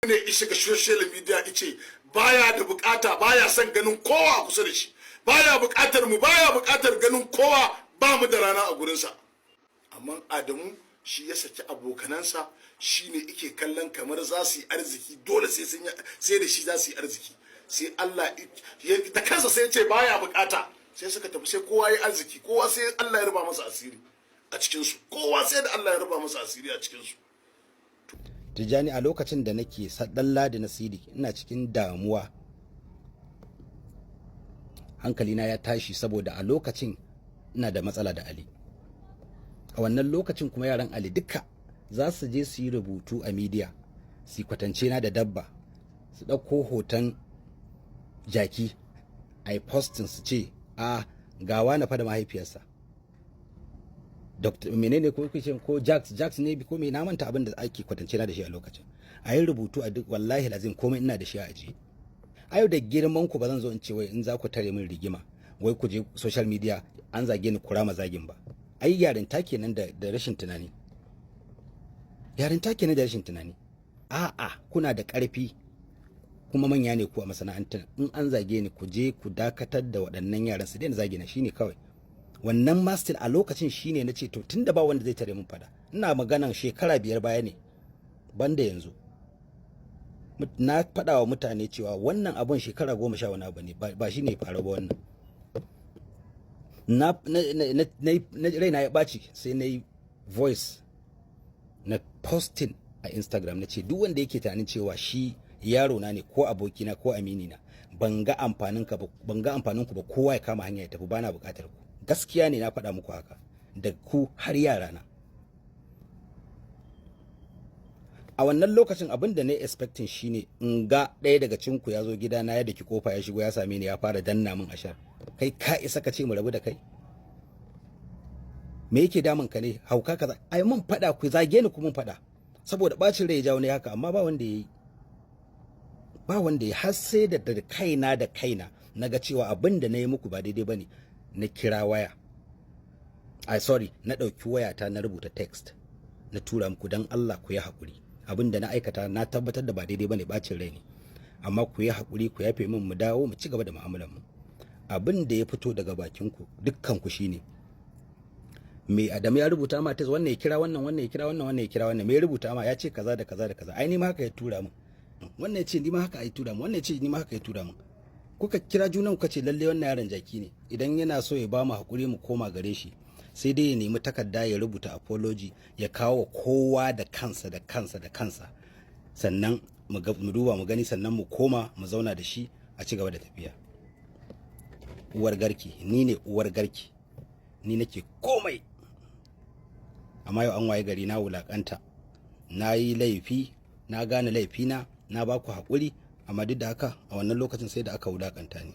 Ne ya shiga social media ya ce baya da bukata, baya son ganin kowa a kusa da shi, baya bukatar mu, baya bukatar ganin kowa, ba mu da rana a gurinsa. Amma Adamu shi ya saki abokanansa, shi ne ike kallon kamar za su yi arziki, dole sai sun sai da shi za su yi arziki. Sai Allah da kansa sai ya ce baya bukata, sai suka tafi, sai kowa ya arziki, kowa sai Allah ya ruba masa asiri a cikin su, kowa sai da Allah ya ruba masa asiri a cikin su. Tijjani, a lokacin da nake dan Ladi na Sidi, ina cikin damuwa, hankalina ya tashi, saboda a lokacin ina da matsala da Ali. A wannan lokacin kuma yaran Ali duka za su je su yi rubutu a media, su kwatance na da dabba, su ɗauko hoton jaki a yi posting, su ce a gawa na fada mahaifiyarsa. Dr. menene ko kuce ko Jacks Jacks ne ko me, na manta abin da ake kwatance na da shi a lokacin. A yi rubutu a duk, wallahi lazim komai ina da shi a ajiye. A yau da girman ku ba zan zo in ce wai in za ku tare min rigima, wai ku je social media an zage ni kurama zagin ba. Ai yarinta kenan da rashin tunani, yarinta kenan da rashin tunani. A'a, kuna da ƙarfi kuma manya ne ku a masana'antar. In an zage ni, ku je ku dakatar da waɗannan yaran su daina zage na, shine kawai. Wannan ma still a lokacin shine na ce to, tunda ba wanda zai tare mun fada, ina maganan shekara 5 baya ne, banda yanzu. Na faɗa wa mutane cewa wannan abun shekara 10 sha wani abu ne, ba shi ne faru ba. Wannan na raina ya ɓaci, sai na yi voice na posting a Instagram, na ce duk wanda yake tunanin cewa shi yaro na ne ko abokina ko amini na, ban ga amfanin ka ba, ban ga amfanin ku ba, kowa ya kama hanya ya tafi, bana buƙatar ku. Gaskiya ne na faɗa muku haka, da ku har yara na. A wannan lokacin abin da na expecting shine in ga ɗaya daga cikin ku ya zo gida na, ya daki kofa ya shigo, ya same ni, ya fara danna min ashar. Kai ka isa ka ce mu rabu da kai? Me yake damun ka ne? Hauka kaza, ai mun faɗa, ku zage ni ku mun faɗa, saboda bacin rai ya jawo ne haka. Amma ba wanda yayi, ba wanda ya, har sai da kaina da kaina na ga cewa abin da na yi muku ba daidai bane, na kira waya, ai sorry, na ɗauki wayata na rubuta text na tura muku: dan Allah ku yi haƙuri, abin da na aikata na tabbatar da ba daidai bane, bacin rai ne, amma ku yi haƙuri, ku yafe min, mu dawo mu ci gaba da mu'amalar mu. Abin da ya fito daga bakin ku dukkan ku shine me Adamu ya rubuta ma text? Wannan ya kira wannan, wannan ya kira wannan, wannan ya kira wannan. Me ya rubuta ma? Ya ce kaza da kaza da kaza. Ai ni ma haka ya tura min. Wannan ya ce ni ma haka ai tura min. Wannan ya ce ni ma haka ya tura min. Kuka kira junan kuka ce lalle wannan yaron jaki ne. Idan yana so ya ba mu hakuri mu koma gare shi, sai dai ya nemi takarda ya rubuta apology, ya kawo kowa da kansa da kansa da kansa, sannan mu duba mu gani, sannan mu koma mu zauna da shi a ci gaba da tafiya. Uwar garki, ni ne uwar garki, ni nake komai, amma yau an waye gari na wulakanta. Na yi laifi, na gane laifina, na ba ku haƙuri, amma duk da haka a wannan lokacin sai da aka wulakanta ni.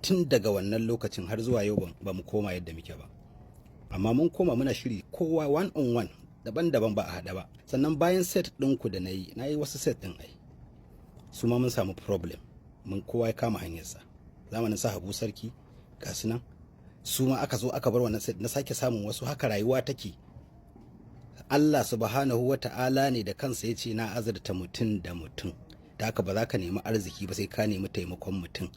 Tun daga wannan lokacin har zuwa yau ba mu koma yadda muke ba, amma mun koma muna shiri kowa one on one, daban-daban, ba a haɗa ba. Sannan bayan set ɗinku da na yi, na yi wasu set ɗin, ai su ma mun samu problem, mun kowa ya kama hanyarsa. Zamanin sa Habu Sarki, ga su nan, su ma aka zo aka bar wannan set, na sake samun wasu. Haka rayuwa take. Allah subhanahu wa ta'ala ne da kansa ya ce na azurta mutum da mutum. Da haka ba za ka nemi arziki ba sai ka nemi taimakon mutum.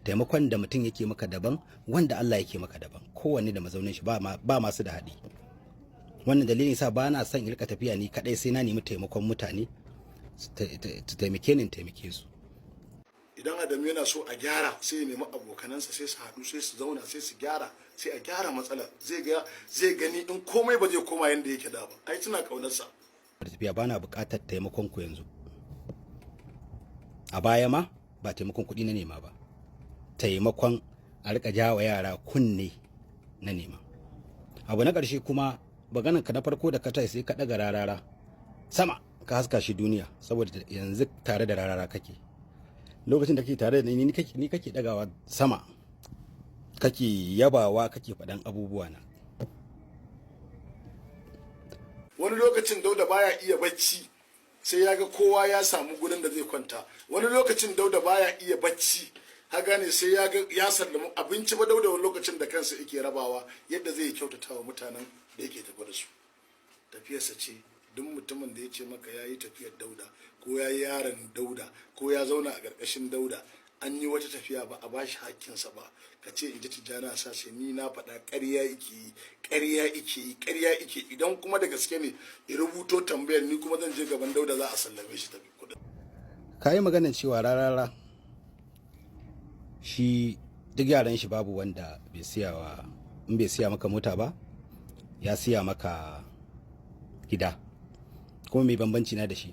Taimakon da mutum yake maka daban, wanda Allah yake maka daban, kowanne da mazaunin shi, ba masu da haɗi. Wannan dalilin sa ba na son in rika tafiya ni kadai, sai na nemi taimakon mutane su taimake ni in taimake su. Idan Adamu yana so a gyara, sai ya nemi abokanansa, sai su haɗu, sai su zauna, sai su gyara, sai a gyara matsalar. Zai ga, zai gani in komai ba zai koma yanda yake da ba. Ai suna kaunarsa. Tafiya bana buƙatar taimakon ku yanzu. A baya ma ba taimakon kuɗi na nema ba, taimakon a rika jawa yara kunne na nema. Abu na ƙarshe kuma, maganan ka na farko da ka tayi, sai ka ɗaga Rarara sama ka haska shi duniya, saboda yanzu tare da Rarara kake. Lokacin da kake tare da ni, ni kake ɗagawa sama, kake yabawa, kake faɗan abubuwa na. Wani lokacin Dauda baya iya bacci sai ya ga kowa ya samu gurin da zai kwanta. Wani lokacin Dauda baya iya bacci, ha gane, sai ya ga ya sallami abinci ba. Dauda wani lokacin da kansa yake rabawa yadda zai kyautata wa mutanen da yake tafi da su. Tafiyarsa ce Duk mutumin da ya ce maka ya yi tafiyar Dauda, ko ya yi yaron Dauda, ko ya zauna a ƙarƙashin Dauda, an yi wata tafiya ba a bashi hakkinsa ba, ka ce in ji Tijjani a sase ni na faɗa, ƙarya ike yi, ƙarya ike yi, ƙarya ike. Idan kuma da gaske ne, ya rubuto tambayar, ni kuma zan je gaban Dauda, za a sallame shi tafi kuɗin. Ka yi maganar cewa Rarara shi duk yaran shi babu wanda bai siya wa, in bai siya maka mota ba, ya siya maka gida. Kuma mai bambanci na da shi?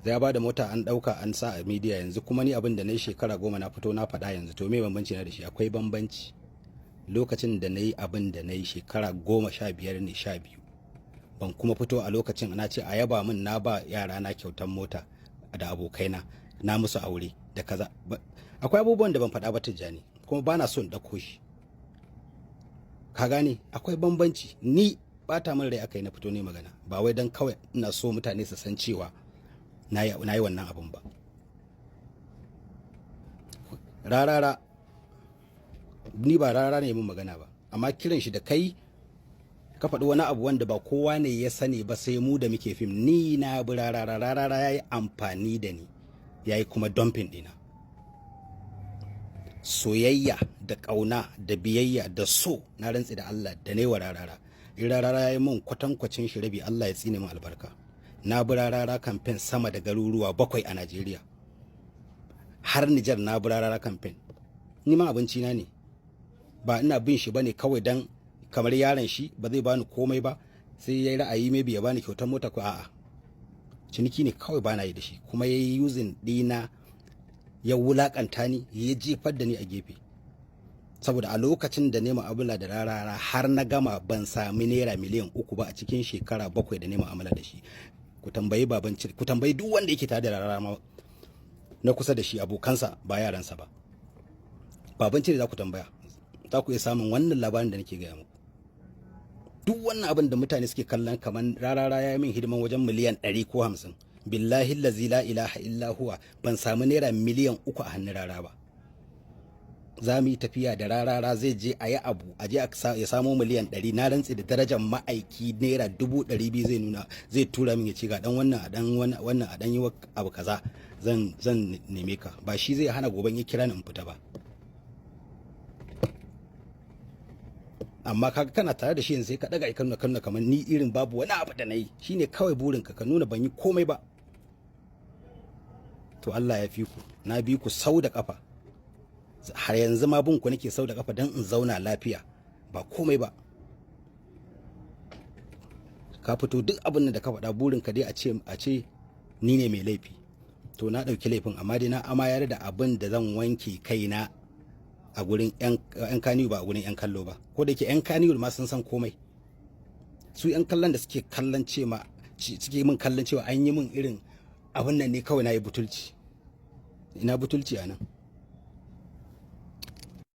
Ya ba da mota, an ɗauka an sa a media. Yanzu kuma ni abin da na yi shekara 10 na fito na faɗa yanzu, to me bambanci na da shi? Akwai bambanci. Lokacin da na yi abin da na yi shekara 15 ne, 12, ban kuma fito a lokacin na ce a yaba min na ba yara na kyautan mota da abokaina na musu aure da kaza. Akwai abubuwan da ban faɗa ba, Tijjani, kuma ba na so in ɗauko shi. Ka gane? Akwai bambanci. Ni bata min rai aka yi na fito ne magana, ba wai don kawai ina so mutane su san cewa na yi wannan abun ba. Rarara, ni ba Rarara ne mun magana ba, amma kiran shi da kai ka faɗi wani abu wanda ba kowa ne ya sani ba sai mu da muke fim. Ni na bi Rarara. Rarara ya yi amfani da ni, ya yi kuma dumping ɗina. Soyayya da ƙauna da biyayya da so, na rantsi da Allah da ne wa Rarara, in Rarara ya yi min kwatankwacin shi rabi, Allah ya tsine min albarka. Na bi Rarara kamfen sama da garuruwa bakwai a Najeriya, har Nijar na bi Rarara kamfen. Ni ma abinci na ne, ba ina bin shi bane kawai dan kamar yaron shi ba zai bani komai ba, sai yayi ra'ayi maybe ya bani kyautar mota ko a'a. Ciniki ne kawai bana yi da shi. Kuma yayi using dina, ya wulakanta ni, ya jefar da ni a gefe, saboda a lokacin da nema mu'amala da Rarara har na gama, ban sami naira miliyan 3 ba a cikin shekara 7 da nema mu'amala da shi. Ku tambayi baban, ku tambayi duk wanda yake tare da Rarara ma na kusa da shi, abokansa, ba yaransa ba. Baban Cire za ku tambaya, za ku iya samun wannan labarin da nake gaya muku. Duk wannan abin da mutane suke kallon kamar Rarara ya yi min hidiman wajen miliyan 100 ko 50, billahi lazi la ilaha illa huwa, ban samu naira miliyan 3 a hannun Rara ba. Za mu yi tafiya da Rarara, zai je a yi abu, a je ya samo miliyan 100. Na rantse da darajar ma'aiki, naira 200,000 zai nuna, zai tura min, ya ce ga dan wannan, a dan wannan, a dan yi abu kaza, zan neme ka. Ba shi zai hana goben ya kira ni in fita ba. Amma kaga kana tare da shi yanzu, sai ka daga ka nuna kamar ni irin babu wani abu da na yi. Shine kawai burinka, ka nuna ban yi komai ba. To Allah ya fi ku. Na bi ku sau da kafa, har yanzu ma bin ku nake sau da kafa don in zauna lafiya, ba komai ba. Ka fito duk abin da ka faɗa, burinka dai a ce ni ne mai laifi. To na ɗauki laifin, amma dai na amayar da abin da zan wanke kaina a gurin yan kaniyu, ba a gurin yan kallo ba. Ko da yake yan kaniyu ma sun san komai. Su yan kallon da suke kallon ce ma suke min kallon cewa an yi min irin abin nan ne kawai na yi butulci. Ina butulci a nan?